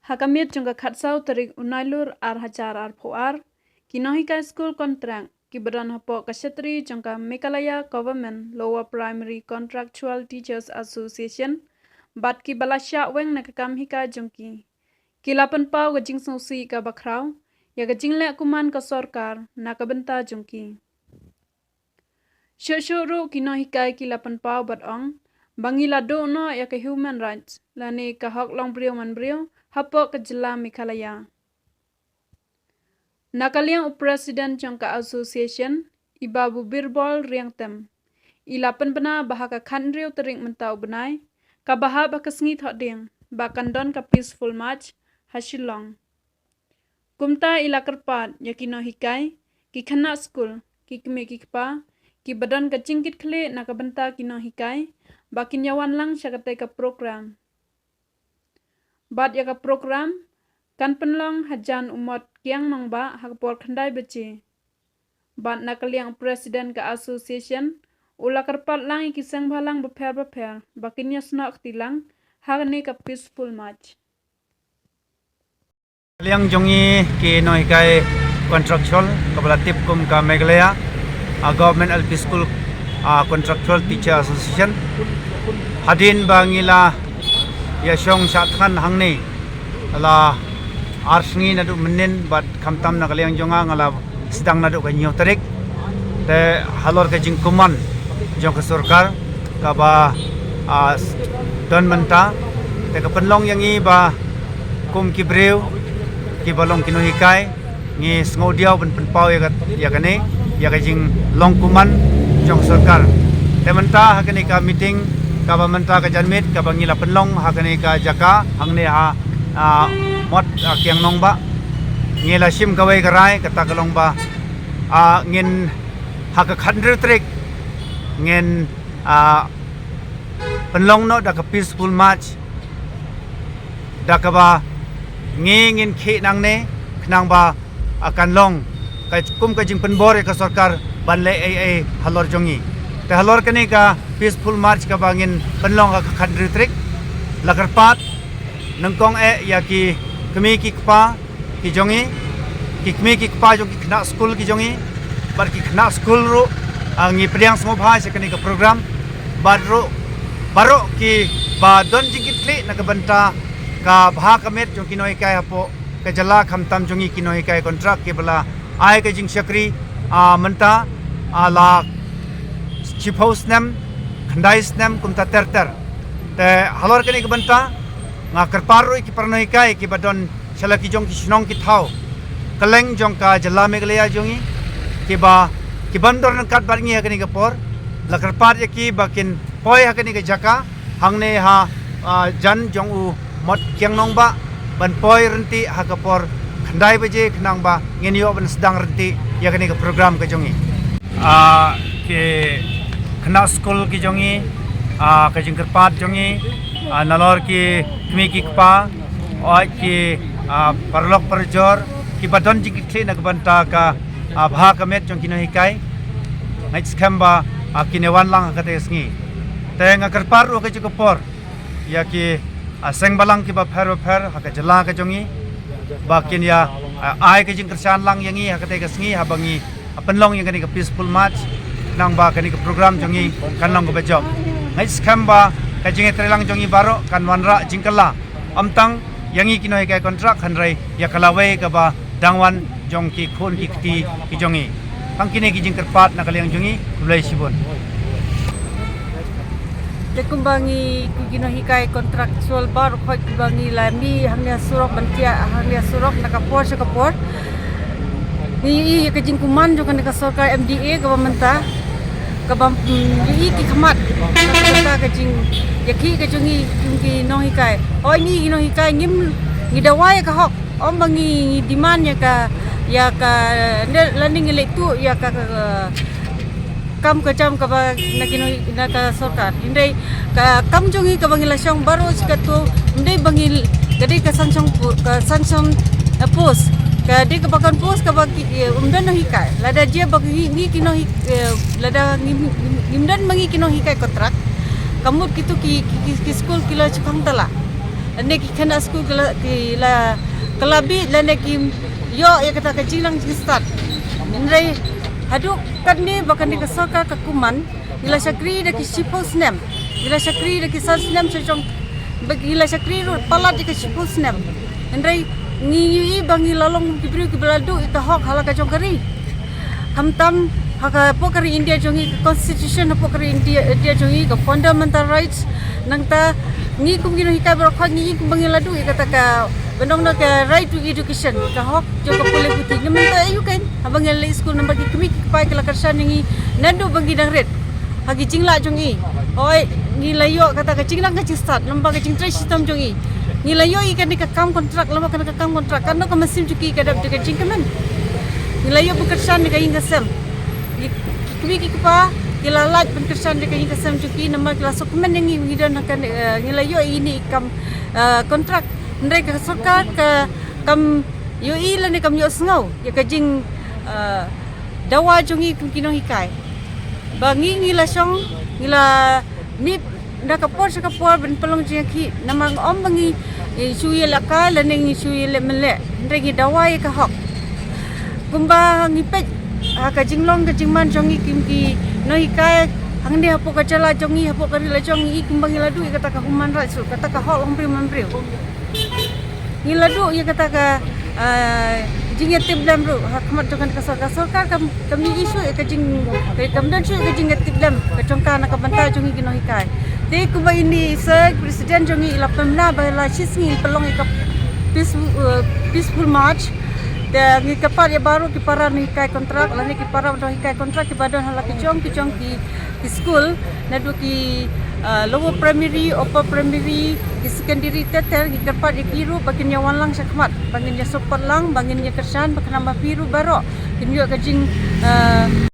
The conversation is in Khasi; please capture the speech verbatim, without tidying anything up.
Ha ka miet jong ka khatsaw tarik u Nailur ar hajar arphew ar, ki nonghikai skul kontrak kiba don hapoh ka shatri jong ka Meghalaya Government Lower Primary Contractual Teachers Association bad kiba la shah weng na ka kam hikai jong ki, ki la pynpaw ka jingsngewsih kaba khraw ïa ka jingleh kuman ka sorkar na ka bynta jong ki. Shuh shuh ruh ki nonghikai ki la pynpaw bad ong ba ngi la duh noh ïa ka human rights lane ka hok long briew man briew hapoh ka jylla Meghalaya. Na ka liang u president jong ka association, i Babu Birbal Riangtem, i la pynbna ba ha ka khathynriew tarik mynta u bnai, kaba hap ha ka sngi Thohdieng, ba kan don ka peaceful march ha Shillong. Kumta i la kyrpad ïa ki nonghikai, ki khynnah skul, ki kmie ki kpa kiba don ka jingkitkhlieh na ka bynta ki nonghikai, ba kin ïa wan lang sha katei ka program. Bad ïa ka program kan pynlong hajan u Mot Kiang Nangbah ha ka por khyndai baje. Bad na ka liang u president ka association, u la kyrpad lang ïa ki seng bhalang bapher bapher ba kin ïa snoh kti lang ha kane ka peaceful march. Liang jong ngi ki nonghikai contractual kaba la tip kum ka Meghalaya, ah, Government L P School, ah, Contractual Teacher Association. Hadien ba ngi la ïa shong shah thngan hangne la ar sngi naduh mynnin bad khamtam na ka liang jong nga nga la sdang naduh ka hynñiew tarik. Te halor ka jingkuman jong ka sorkar kaba, ah, s-, don mynta, te ka pynlong ïa ngi ba kum ki briew kiba long ki nonghikai, ngi sngewdiaw ban pynpaw ïa ka, ïa kane, ïa ka jinglong kuman jong ka sorkar. Te mynta ha kane ka meeting kaba mynta ka janmiet kaba ngi la pynlong ha kane ka jaka hangne ha, ah, Mot, ah, Kiang Nangbah, ngi la shim kawei ka rai, kata ka long ba, ah, ngin ha ka khathynriew tarik ngin, ah, pynlong noh da ka peaceful march, da kaba ngi ngin khih nangne khnang ba, ah, kan long ka kum ka jingpynbor ïa ka sorkar ban leh ei ei halor jong ngi. Te halor kane ka peaceful march kaba ngin pynlong ha ka khathynriew tarik, la kyrpad nyngkong eh ïa ki kmie ki kpa ki jong ngi, ki kmie ki kpa jong ki khynnah skul ki jong ngi, bad ki khynnah skul ruh, ah, ngi pdiang sngewbha sha kane ka program, bad ruh baroh kiba don jingkitkhlieh na ka bynta ka bha ka miat jong ki nonghikai hapoh ka jylla khamtam jong ngi ki nonghikai kontrak kiba la ai ka jingshakri, ah, mynta, ah, la shiphew snem, khyndai snem kumta ter ter. Te halor kane ka bynta nga kyrpad ruh ïa ki para nonghikai kiba don sha la ki jong ki shnong ki thaw kylleng jong ka jylla Meghalaya jong ngi, kiba, ki bym don ryngkat bad ngi ha kane ka por, la kyrpad ïa ki ba kin poi ha kane ka jaka hangne ha, ah, jan jong u Mot Kiang Nangbah ban poi ryntih ha ka por khyndai baje khnang ba ngin ïoh ban sdang ryntih ïa kane ka program ka jong ngi. Ah, ki khynnah skul ki jong ngi, ah, ka jingkyrpad jong ngi, ah, nalor ki kmie ki kpa, oi ki, ah, paralok parajor kiba don jingkitkhlieh na ka bynta ka, ah, bha ka miat jong ki nonghikai, nga ngeit skhem ba, ah, kin ïa wan lang ha kata ka sngi. Te nga kyrpad ruh ha ka juh ka por ïa ki, ah, seng bhalang kiba pher bapher ha ka jylla ka jong ngi ba kin ïa, ah, ai ka jingkyrshan lang ïa ngi ha kata ka sngi haba ngi, ah, pynlong ïa kane ka peaceful march, khnang ba kane ka program jong ngi kan long kaba jop. Nga ngeit skhem ba ka jingïatreilang jong ngi baroh kan wanrah jingkylla, ym tang ïa ngi ki nonghikai kontrak hynrei ïa ka lawei kaba dang wan jong ki khun ki kti ki jong ngi. Tang kine ki jingkyrpad na ka liang jong ngi, khublei shibun. Te kumba ngi ki nonghikai kontraktual baroh khoit kiba ngi la mih hangne ha surok ban thiah hangne ha surok na ka por sha ka por, ngi ïohi ïa ka jingkuman jong kane ka sorkar M D A kaba mynta, kaba, mm, ïohi ki khmat na ka bynta ka jingïakhih ka jong ngi, jong ki nonghikai. Hooid ngi ki nonghikai ngim, ngi dawa ïa ka hok. Ym ba ngi, ngi demand ïa ka, ïa ka, ne, lane ngi leh tuh ïa ka, ka, ka kam ka jam kaba na ki nong, na ka sorkar. Hynrei ka kam jong ngi kaba ngi la shong baroh shi katto, ym dei ba ngi, ka dei ka sanction po-, ka sanction, eh, post. Ka dei kaba kan post kaba ki, eh, ym don nonghikai. Lada jia ba ngi, ngi ki nonghi-, eh, lada ngi, ngi, ngim don ma ngi ki nonghikai kontrak, ka mut kito ki, ki, ki, ki skul ki la shu khang tala. Lane ki khynnah skul ki la, ki la, ki la bih lane ki ïoh ïa kata ka jingnang jingstad. Hynrei haduh katne ba kane ka sorkar ka kumne, ngi la shakri da ki shiphew snem, ngi la shakri da ki san snem sha jong, ba ngi la shakri ruh palat ïa ka shiphew snem. Hynrei ngi ïohi ba ngi la long ki briew kiba la duh ïa ka hok ha la ka jong ka ri. Khamtam ha ka, hapoh ka ri India jong ngi, ka constitution hapoh ka ri India, India jong ngi, ka fundamental rights. Nangta ngi kum ki nonghikai baroh khoit ngi kum ba ngi la duh ïa kata ka, ban ong na ka right to education, ka hok jong ka pule puthi. Namar ta aïu kein, haba ngi leit skul namar ki kmie ki kpa ki la kyrshan ïa ngi naduh ba ngi dang rit ha ki jinglah jong ngi. Hooid, ngi la ïoh kata ka jingnang ka jingstad lyngba ka jingtrei shitom jong ngi. Ngi la ïoh ïa kane ka kam kontrak, lyngba kane ka kam kontrak, katno ka mynsiem jong ki ka dap da ka jingkmen. Ngi la ïoh ban kyrshan da ka ïing ka sem. Ki, ki kmie ki kpa ki la lait ban kyrshan da ka ïing ka sem jong ki namar ki la sngewkmen ïa ngi, ngi don ha kane, eh, ngi la ïoh ïa ine i kam, eh, kontrak. Hynrei ka sorkar ka, kam ïohi lane kam ïohsngew ïa ka jing, eh, dawa jong ngi kum ki nonghikai. Ba ngi, ngi la shong, ngi la mih na ka por sha ka por ban pynlong jingïakhih, namar ym ba ngi, eh, shu ïalehkai lane ngi shu ïaleh mynleh, hynrei ngi dawa ïa ka hok. Kumba ngi peit ha ka jinglong ka jingman jong ngi kum ki nonghikai hangne hapoh ka jylla jong ngi, hapoh ka ri la jong ngi, kumba ngi la duh ïa kata ka human rights ruh, kata ka hok long briew man briew. Ngi la duh ïa kata ka, ah, jingïatiplem ruh ha khmat jong kane ka sorkar. Sorkar kam, kam ïohi shuh ïa ka jing, kam don shuh ïa ka jingïatiplem ka jong ka na ka bynta jong ngi ki nonghikai. Te kumba ine i sir president jong ngi i la pynbna ba la shisngi pynlong ïa ka peaceful, eh, peaceful march. Te ngi kyrpad ïa baroh ki para nonghikai kontrak lane ki para nonghikai kontrak kiba don ha la ki jong ki jong ki ki skul, naduh ki, ah, lower primary, upper primary, ki secondary ter ter, ngi kyrpad ïa ki ruh ba kin ïa wan lang sha khmat, ba ngin ïa support lang, ba ngin ïa kyrshan, ba khnang ba phi ruh baroh kin ïoh ka jing, ah,